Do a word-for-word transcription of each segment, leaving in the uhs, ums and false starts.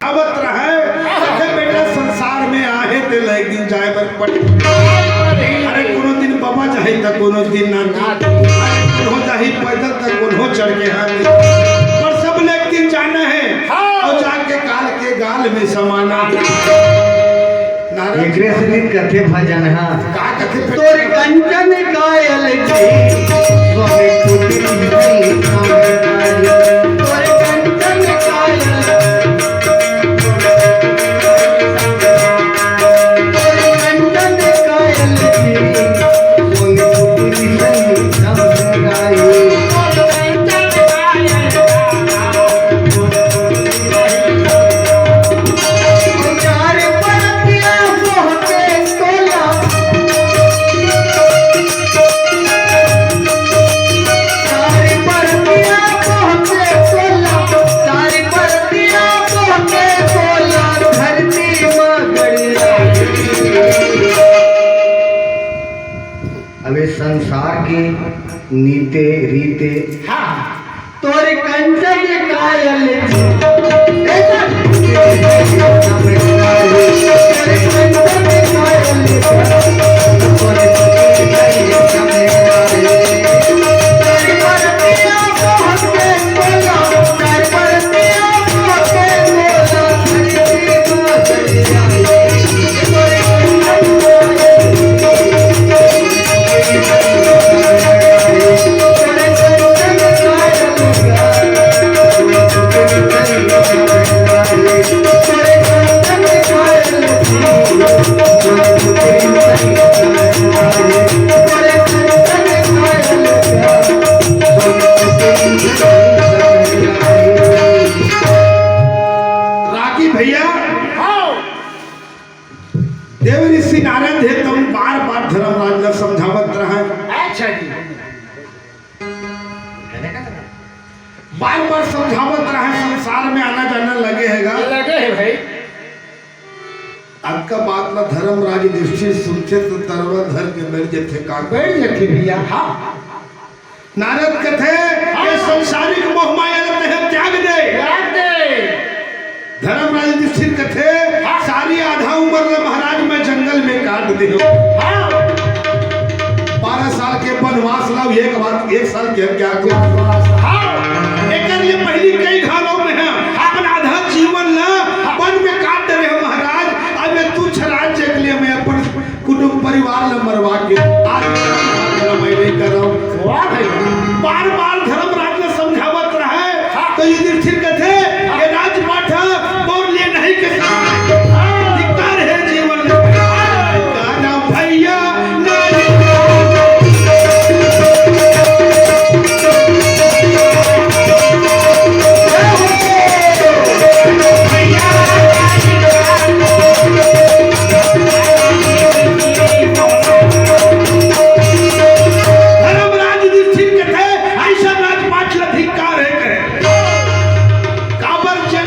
आवत रहय, कथे, "बेटा, संसार में आहे ते ल एक दिन जाय बर पड़ही।" अरे, कोनो दिन बबा जाही त कोनो दिन नाती। अरे, कोनो जाही पैदल त कोनो चढ़ के हाथी। पर सब ल एक दिन जाना हे। हाँ। अउ जाके काल के गाल में समाना। नारद एकरे से नीक कथे भजन ह। का कथे? तोर कंचन कायल जी, स्वामी कुटी नहीं। तोर कंचन कायल, तोर कंचन कायल जी, स्वामी कुटी नहीं। अब ये संसार के नीते रीते। हाँ। तोरे कंचन कायल जी। रागी भैया, हाँ। देव ऋषि नारद हे, तब बार बार धर्मराज ला समझावत रहय। अच्छा जी। बार बार समझावत रहय, संसार में आना जाना लगे हे गा। लगे हे भाई। अतका बात ला धर्मराज युधिष्ठिर सुनथे त तरवा धर के बैठ जथे का। बैठ जथे भैया, हाँ। नारद कथे, हाँ। "ये संसारिक मोह माया ला तैं त्याग दे।" त्याग दे। धर्मराज युधिष्ठिर कथे, हाँ। "सारी आधा उमर ला महाराज मैं जंगल में काट देहूँ।" हाँ। बारह साल के बनवास ला, एक बात, एक साल के क्या क्या? हाँ। एकर ले पहिली कई घाव में हे, अपन आधा जीवन ला वन में काट दे रहे हो महाराज। अब ये तुच्छ राज्य के लिए मैं अपन कुटुंब परिवार ला मरवा के आज मैं नहीं करव। वाह भाई। बार बार धर्मराज ला समझावत रहय, हाँ। तो युधिष्ठिर कथे, "ये राजपाट मोर लिए नहीं के समान। धिक्कार हे जीवन में। गाना भैया, नहीं।" धर्मराज युधिष्ठिर कथे, "अइसन राजपाट ल धिक्कार हे," कहे। काबर जन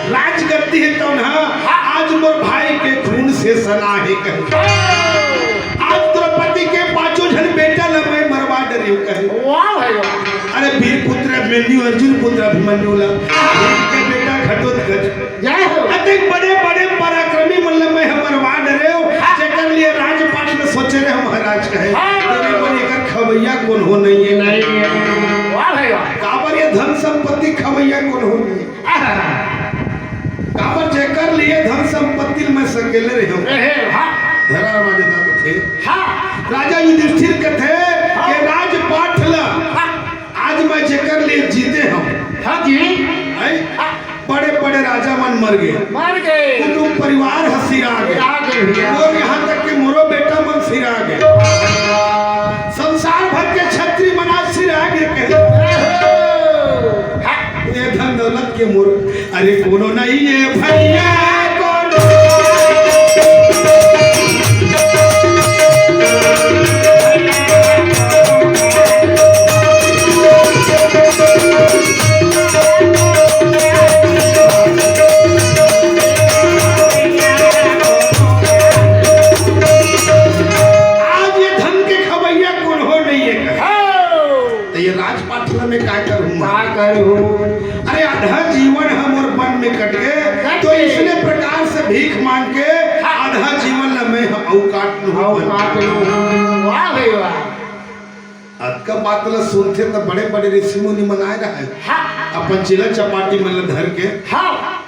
राजगद्दी हे तौन ह, आज मोर भाई के खून से सना हे कहे। आज द्रौपदी के पांचों झन बेटा ल मैं मरवा डरेंव कहे। वाह भाई वाह। अरे वीर पुत्र अभिमन्यु, अर्जुन पुत्र अभिमन्यु ल, के बेटा घटोत्कच, जय हो। अतेक बड़े बड़े पराक्रमी मन ल मैं ह मरवा डरेंव, जेकर लिए राजपाट में सोचे रहे महाराज कहे। हाँ। तेने मन एकर खवैया कोनो नहीं हे। नहीं हे। वाह भाई वाह। काबर ये धन संपत्ति खवैया कोनो नहीं हे। आहा। काबर जेकर लिए धन संपत्ति ल मैं सकेले रहेंव। रहे, हाँ। धरा राजा थे। हाँ। राजा युधिष्ठिर कथे हाँ। के राजपाट ल हाँ। आज मैं जेकर लिए जीते हंव। हाँ जी। हैं? हाँ। बड़े बड़े राजा मन मर गे। मर गे। कुटुंब परिवार ह सिरा गे। सिरा गे भैया। अउ यहाँ तक के मोरो बेटा मन सिरा गे। संसार भर के छत्री मन आज सिरा गे कहे। हाँ। ये धन दौलत के मोर, अरे कोनो नहीं हे भैया, कोनो। आज ये धन के खवैया कोनो नहीं हे। हाँ। त ये राजपाट ल मैं का करहूँ? का करहूँ? अरे आधा जीवन ह मोर वन में कट गे, कट तो गे। भीख मांग के आधा जीवन ला मैं ह अउ काट लूं। अउ काट लूं। वाह भाई वाह। अतका बात ला सुनथे त बड़े बड़े ऋषि मुनि मन आए रहय। हाँ। अपन चेला चपाटी मन ला धर के। हाँ।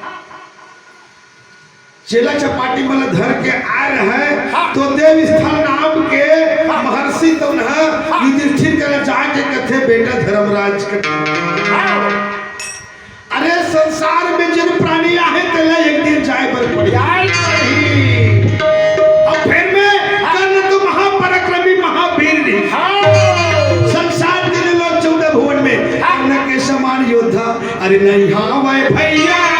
चेला चपाटी मन ला धर के आए रहय। हाँ। तो देव स्थल नाम के हाँ। महर्षि तउन ह हाँ। युधिष्ठिर करा जाके कथे, बेटा धर्मराज के हाँ। अरे, संसार में जेन प्राणी आहे, तेला एक दिन जाए बर पड़ही। जाए पड़ही। अउ फेर में कर्ण तो महापराक्रमी महावीर हे। हाँ। संसार तीनों लोक चौदह भुवन में हाँ। कर्ण के समान योद्धा, अरे नहीं हावय भैया।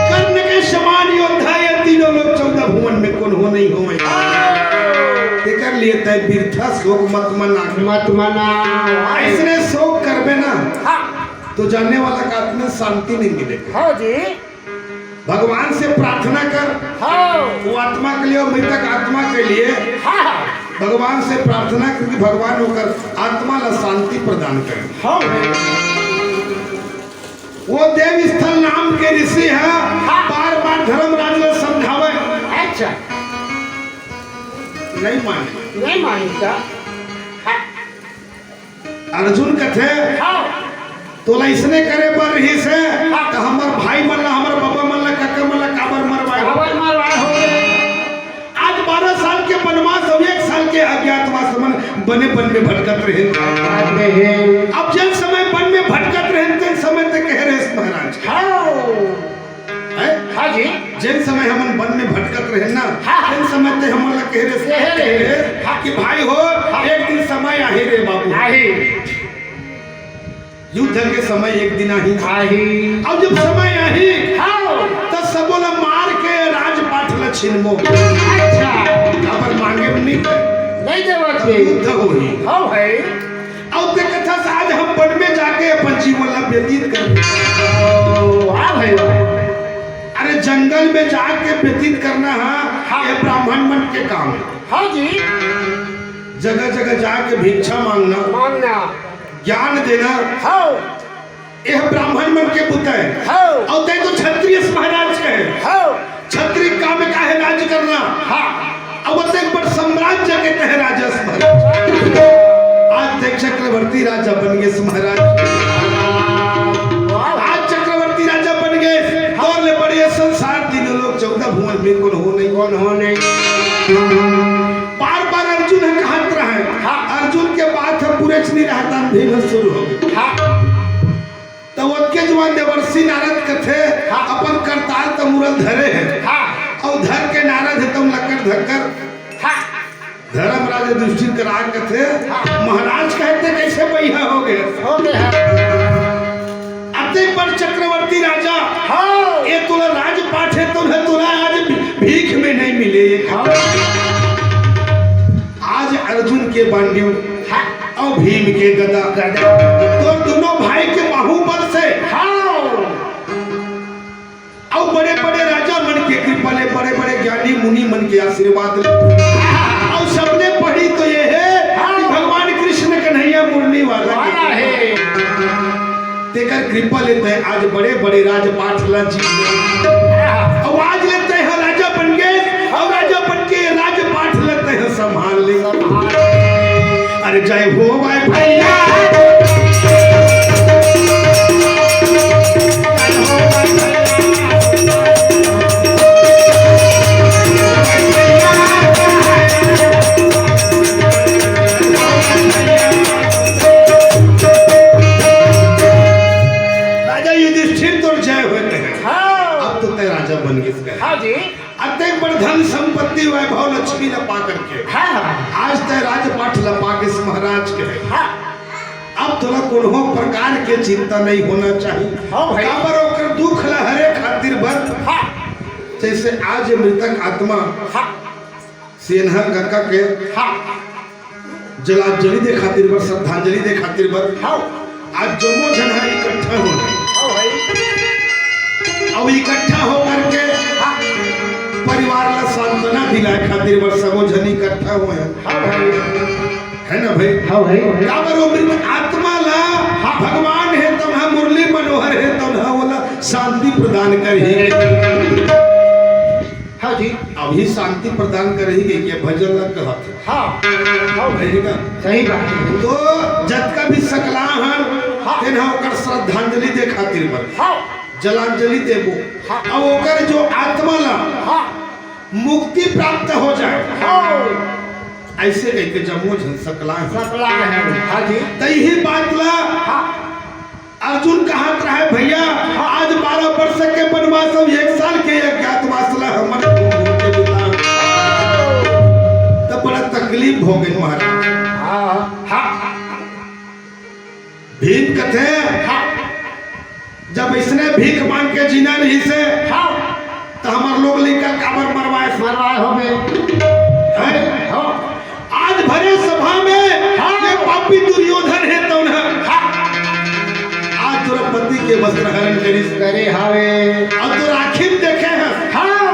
कर्ण के समान योद्धा ये तीनों लोक चौदह भुवन में कोनो नहीं होय। तेकर लिए तैं बिरथा शोक मत मना। मत मना। अइसने शोक करबे ना, हाँ। तो जाने वाला का आत्मा शांति नहीं मिलेगा। हाँ जी। भगवान से प्रार्थना कर। हाँ। वो आत्मा के लिए और मृतक आत्मा के लिए हाँ। भगवान से प्रार्थना कर कि भगवान ओकर आत्मा ला शांति प्रदान करे। हाँ। वो देव स्थल नाम के ऋषि ह, हाँ। बार-बार धर्मराज ला समझावे। अच्छा। नहीं माने। नहीं माने का? हाँ। अर्जुन कथे, हाँ। तोला अइसने करे बर रहिस हे, हाँ। त हमर भाई मन ला, हमर बाबा मन ला, काका मन ला काबर मरवाए हो? काबर मरवाए हो? आज बारह साल के बनवास अउ एक साल के अज्ञातवास, मन बने वन में भटकत रहेन। भटकत रहेन। अब जेन समय वन में भटकत रहेन, तेन समय तैं कहे रहेस महाराज। हाँ। हैं? हाँ जी। जेन समय हमन वन में भटकत रहेन ना, हाँ। तेन समय तैं हमन ला कहे रहेस, कहे रहेस। हाँ। कि भाई हो, हाँ। एक दिन समय आही रे बाबू। आही। युद्ध के समय एक दिन आही। आही। अउ जब समय आही, हाँ। त सबो ला मार के राजपाट ला छीनबो। अच्छा। काबर मांगे नहीं कर। नहीं देवत हे। युद्ध होही। हाँ भाई। अउ तैं कथस आज हम वन में जाके अपन जीवन ला व्यतीत कर। ओ, वाह भाई वाह। अरे जंगल में जाके व्यतीत करना ह, हाँ। ये ब्राह्मण मन के काम हे। हाँ जी। जगह जगह जाके भिक्षा मांगना। मांगना। ज्ञान देना। हाँ। ये ब्राह्मण मन के बुता हे। हाँ। अउ तैं तो क्षत्रिय महाराज कहे। हाँ। क्षत्रिय काम का हे राज करना। हाँ। अउ ओतेक बड़ साम्राज्य के तैं राजा अस महाराज। आज तैं चक्रवर्ती राजा बन गेस महाराज। आज चक्रवर्ती राजा बन गेस। तोर ले बढ़िया संसार तीनों लोक चौदह भुवन में कोनो नहीं। कोनो नहीं। बार-बार अर्जुन ह कहत रहय। हाँ। अर्जुन के बात ह पूरे नहीं रहत हे, भीम ह शुरू हो गे। हाँ। त ओतके जुवार देवर्षि नारद कथे, हाँ। अपन करताल त मुरल धरे हे। हाँ। अउ धर के नारद हे तउन लकड़ धक्कर। हाँ। धर्मराज युधिष्ठिर करा कथे, हाँ। महाराज कहे तैं कइसे बइहा हो गे? हो गे हे। अतेक बड़ चक्रवर्ती राजा, हाँ। ये तोला राजपाट हे, तोला, तोला आज भी-, भीख में नहीं मिले। हाँ। आज अर्जुन के बांडी हाँ। अउ भीम के गदा। गदा। तोर दूनों भाई के बाहुबल से हाँ। अउ बड़े-बड़े राजा मन के कृपा ले, बड़े-बड़े ज्ञानी मुनि मन के आशीर्वाद ले। अउ सबले बड़ी तो ये हे कि भगवान कृष्ण कन्हैया मुरली वाला वाला हे। तेकर कृपा ले तैं आज बड़े-बड़े राजपाट ला जीत ले। अउ आज ले तैं ह राजा बन गे, अउ राजा बन के राजपाट ला तैं ह संभाल ले। अरे जय हो भाई भैया। राजा युधिष्ठिर तोर जय होय हे। हाँ। अब तो अतेक बड़ धन संपत्ति वैभव लक्ष्मी ल पा करके हाँ, हाँ। आज तैं राजपाट ल पा गेस महाराज कहे। हाँ। अब तोला कोनो प्रकार के चिंता नहीं होना चाहिए। हाँ भाई। काबर ओकर दुख ल हरे खातिर बर। हाँ। जैसे आज मृतक आत्मा हाँ। सेन्हा कका के हाँ। जलांजलि दे खातिर बर, श्रद्धांजलि दे खातिर बर हाँ। आज जम्मो झन ह इकट्ठा हो हाँ भाई। अउ इकट्ठा होकर के हाँ। परिवार ला सांत्वना दिलाए खातिर बर सबो झन इकट्ठा होए हन। हाँ भाई। है ना भाई? हाँ भाई। काबर ओ मृत आत्मा ला हाँ। भगवान हे तन ह, मुरली मनोहर हे तन ह, ओला शांति प्रदान करही। हाँ जी। अभी शांति प्रदान करही के, के भजन ला कहत हे। हाँ। हाँ भाई। ठीक है? सही बात है। तो जतका भी सकला हन, हाँ। तेन ह ओकर श्रद्धांजलि दे खातिर बर। हाँ। जलांजलि देबो। हाँ। अब ओकर जो आत्मा ला हाँ। मुक्ति प्राप्त हो जाए। हाँ। ऐसे कहिके जम्मो झन सकला हन। सकला हन। हाँ जी। त इही बात ला हाँ। अर्जुन कहत रहे, "भैया, आज बारह वर्ष के वनवास अउ एक साल के अज्ञातवास ला हमन घूम घूम के बिता।" त बड़ा तकलीफ हो गई महाराज। हाँ, हाँ। भीम कथे, हाँ। जब इसने भीख मांग के जीना नहीं से, हाँ। त हमर लोग लइका काबर मरवाए? मरवाए होबे। हैं? हाँ। आज भरे सभा में हाँ। ये पापी दुर्योधन हे तउन ह। हाँ। आज द्रौपदी के वस्त्र हरण करिस। करे हावे। अउ तोर आँखी म देखे हस। हाँ।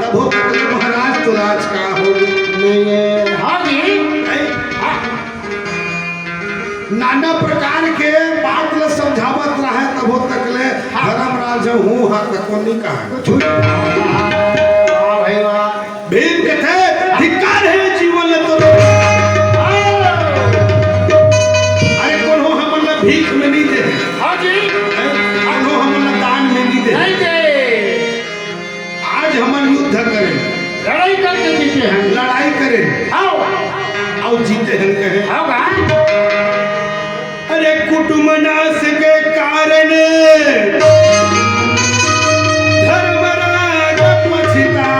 तभो तक ले महाराज तोर आज का हो गे। नहीं है। हाँ जी। नहीं। हाँ। नाना प्रकार के बात ल समझावत रहे, तभो तक ले हाँ। धर्मराज हूँ हाँ तको नहीं कहा। कुछ वाह भाई वाह। भीम कथे, "धिक्कार हे जीवन ल तो।" अरे कोनो हमन ल भीख में नहीं दे। हाँ जी। हैं? कोनो हमन ल दान में नहीं दे। नहीं दे। आज हमन युद्ध करेन। लड़ाई करके जीते हन। लड़ाई करेन। हाँ। अउ जीते हन कहे। हाँ बा। अरे कुटुम नाश के कारण धर्मराज पछिता।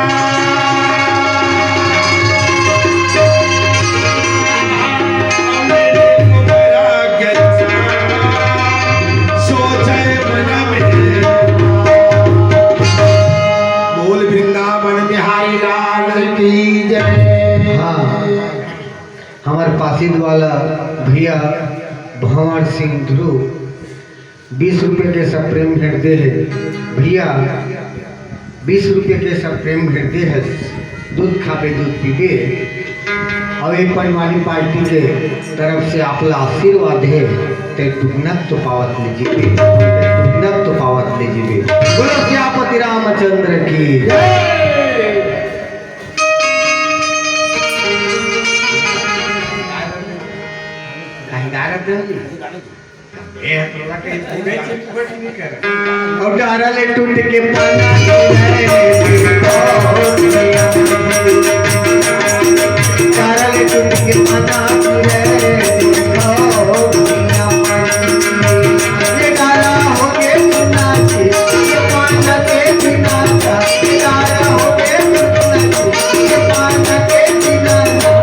बोल वृंदावन बिहारी लाल की जय। हाँ, हमर पासिद वाला भैया भंवर सिंह ध्रुव बीस रुपये के सब प्रेम भेंट दे हे। भैया, बीस रुपये के सब प्रेम भेंट दे हे। दूध खाबे, दूध पीबे, अउ ये पंडवानी पार्टी के तरफ से आप ला आशीर्वाद हे, ते दुगना तो पावत ले जीबे, ते दुगना तो पावत ले जीबे। बोलो सियापति रामचंद्र की। कहीं गारत दे जी। ए, तोला कहीं पूरे चिपट नहीं कर। और डारा ले टूट के पाना गिरे। डारा ले टूट के पाना गिरे। ये डारा हो के सुना जी, ये पाना के बिना का। ये डारा हो के सुना जी, ये पाना के बिना का।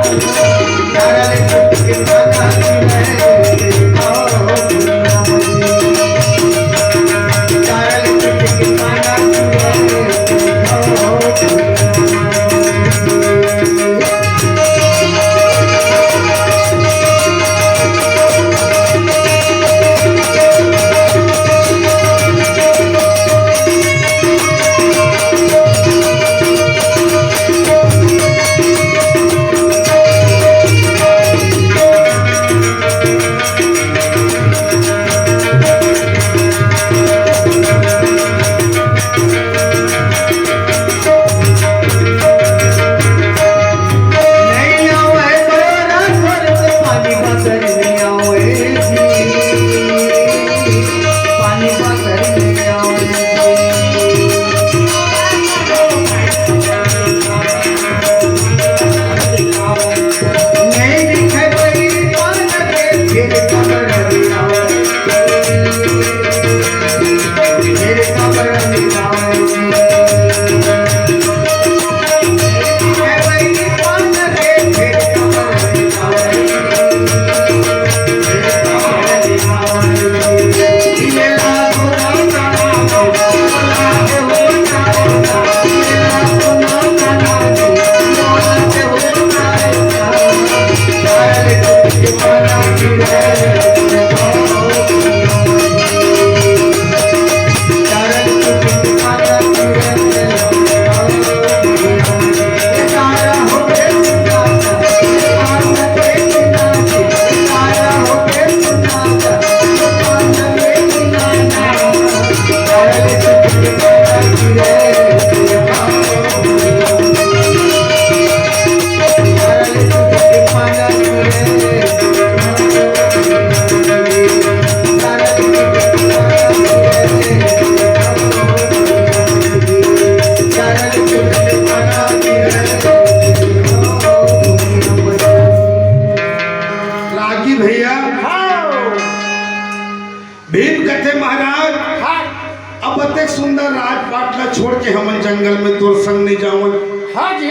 के हमन जंगल में तोर संग नहीं जावन। हाँ जी।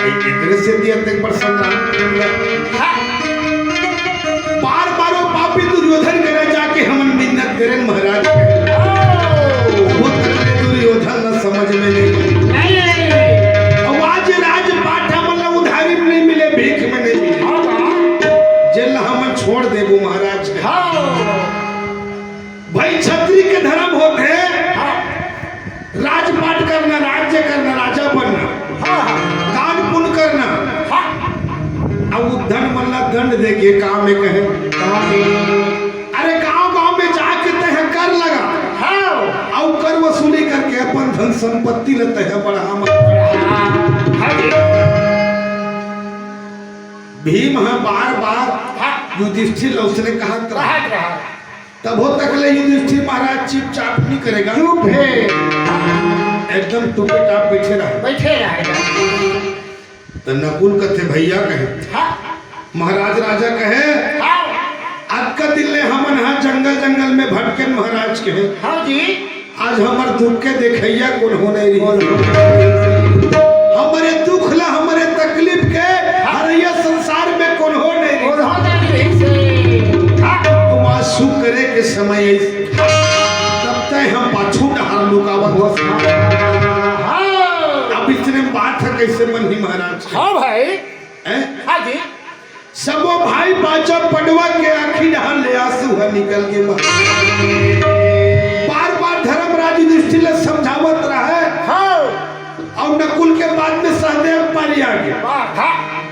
एकरे से दिया तक पर संग्राम करेंगे। हाँ। बार बार वो पापी दुर्योधन करा जाके हमन मिन्नत करें महाराज। वो तकले दुर्योधन न समझ में नहीं। नहीं। अब आज राजपाट हमन ला उधारी में नहीं मिले, भीख में नहीं मिले। हाँ, हाँ। जेला हमन छोड़ देबो महाराज। हाँ। भाई, छत्री के धर्म होथे। हाँ। राजपाट करना, राज्य करना, राजा बनना, हाँ, हाँ। दान पुण्य करना। हाँ। अब उ धन मन ला दंड दे के काम में कहे। काम में। अरे, गांव गांव में जाके तय कर लगा। हाँ। अउ कर वसूली करके अपन धन संपत्ति ल तय बढ़ा मत। हाँ। हाँ जी। भीम ह बार बार हाँ। युधिष्ठिर ल उसने कहत रहा। कहत रहा। तभो तक ले युधिष्ठिर महाराज चुपचाप नहीं करेगा। चुप है। एकदम टुपे टाप बैठे रहे। बैठे रहेगा। तो नकुल कथे, "भैया," कहे, हाँ। "महाराज राजा कहे, हाँ। अतका दिन ले हमन हा जंगल जंगल में भटकेन महाराज," कहे। हाँ जी। आज हमर दुख के देखइया कोनो नहीं रही। हमरे दुख ला, हमरे तकलीफ के हरइया संसार में कोनो नहीं रही। कोनो नहीं रही से। हाँ। तुम आज सुख करे के समय आइस, तब तय हम पाछू डहार लुकावत हस। हाँ। अब इसने बात ह कइसे मनही महाराज? हाँ भाई। हैं? हाँ जी। सबो भाई बाचा पड़वा के आखी डहार ले आंसू ह निकल गे। बार बार धर्मराज युधिष्ठिर ल समझावत रहे। हाँ। अउ नकुल के बाद में सहदेव पारी आ गया। वाह, हाँ।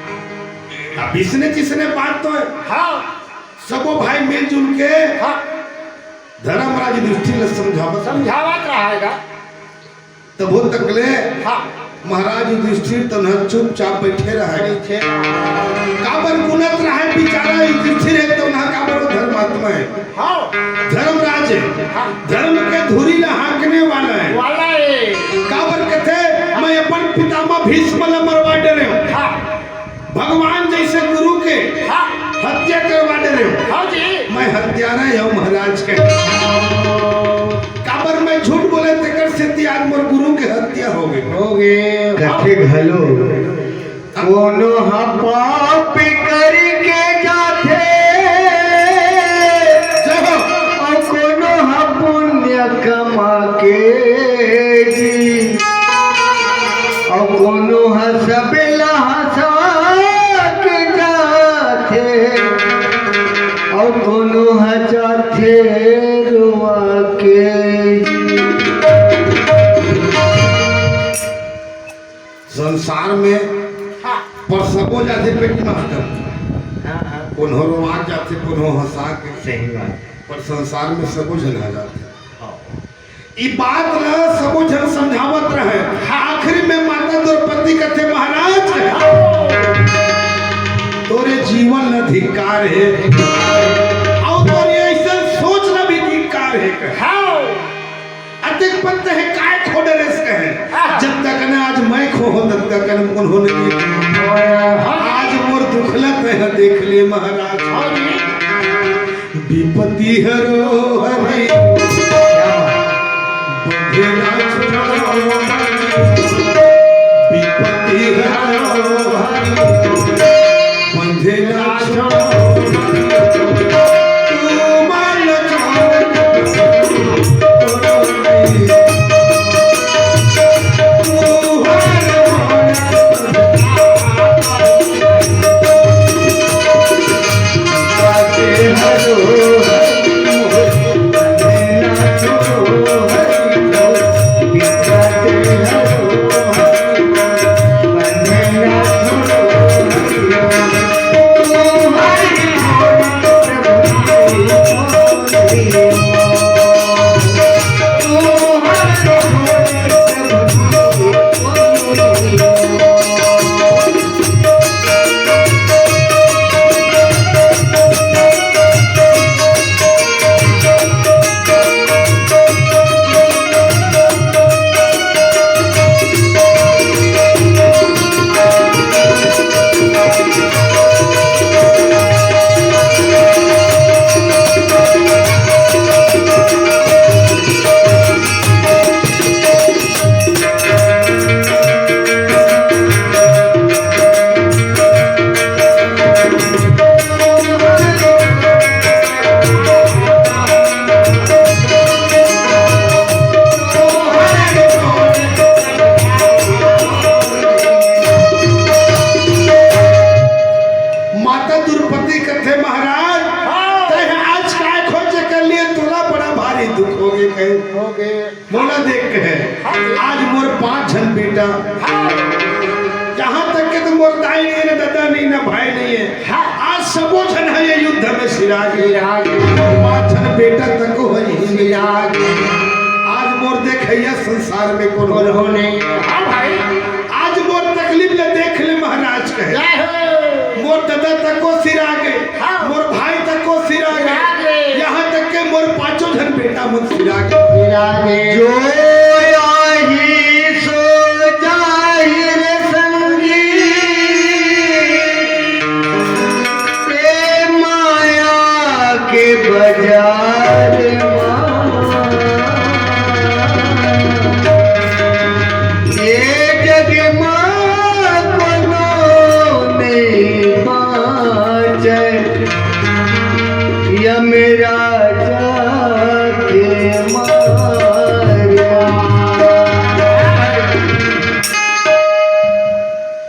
अब इसने जिसने बात तो है। हाँ। सबो भाई मिलजुल के हाँ। धर्मराज युधिष्ठिर ल समझावत समझावत रहेगा। तभो तक ले हाँ। महाराज युधिष्ठिर तनहा चुपचाप बैठे रहे। बैठे रहे। काबर गुनत रहे बिचारा युधिष्ठिर हे तनहा, काबर वो धर्मात्मा है। हाँ। धर्मराज है। हाँ। धर्म के धुरी ला हाँकने वाला है। वाला है। काबर कथे, "मैं अपन पितामह भीष्म ला मरवा डरे हूँ।" हाँ। भगवान जैसे गुरु के हाँ। हत्या करवा डरे हूँ। हाँ जी। मैं हत्यारा हूँ महाराज के। काबर मैं झूठ बोले तेकर सेती आज मोर गुरु के हत्या हो गई। हो गए। कथे घलो, कोनो ह पाप करके जाथे, जय हो। अउ कोनो ह पुण्य कमा के जी, अउ कोनो ह सबेला हंसा के जाथे, अउ कोनो ह जाथे रोवा के जी। संसार में हाँ। पर सबो जाथे बेटी मास्टर। हाँ, हाँ। कोनो रोवा जाथे, कोनो हंसा के। सही बात। पर संसार में सबो झन आ जाथे। हाँ। ई बात ला सबो झन समझावत रहे। हाँ। आखिरी में माता द्रौपदी कथे, "महाराज, तोरे जीवन ला धिक्कार है। अउ तोरे ऐसन सोच ला भी धिक्कार है।" कहे। हाँ। अतेक पन तहे काय खो डरेस कहे। हाँ। जब तक न आज मैं खो हो, तब तक न कोनो नहीं। हाँ। आज मोर दुख ला तहे देख ले महाराज। हाँ जी। विपत्ति हरो हरि। क्या बात। बंधे ना छोड़ो हरि। विपत्ति हरो हरि। बंधे ना छोड़ो हरि। तू मान लो छोड़ो हरि। हाँ। यहाँ तक के तो मोर दाई नहीं है, ना दादा नहीं, ना भाई नहीं है। हाँ। आज सबो झन है ये युद्ध में सिरागे। सिरागे। मोर पाँच झन बेटा तको है यही में। सिरागे। आज मोर देखैया संसार में कोनो कोनो नहीं। हाँ भाई। आज मोर तकलीफ ले देख ले महाराज कहे। जय हो। मोर दादा तको सिरागे, हाँ। मोर भाई तको सिरागे, सिरागे। यहाँ तक के मोर पाँचों झन बेटा मन सिरागे। सिरागे। जो आही सो जाहिर संगी, ए माया के बाजार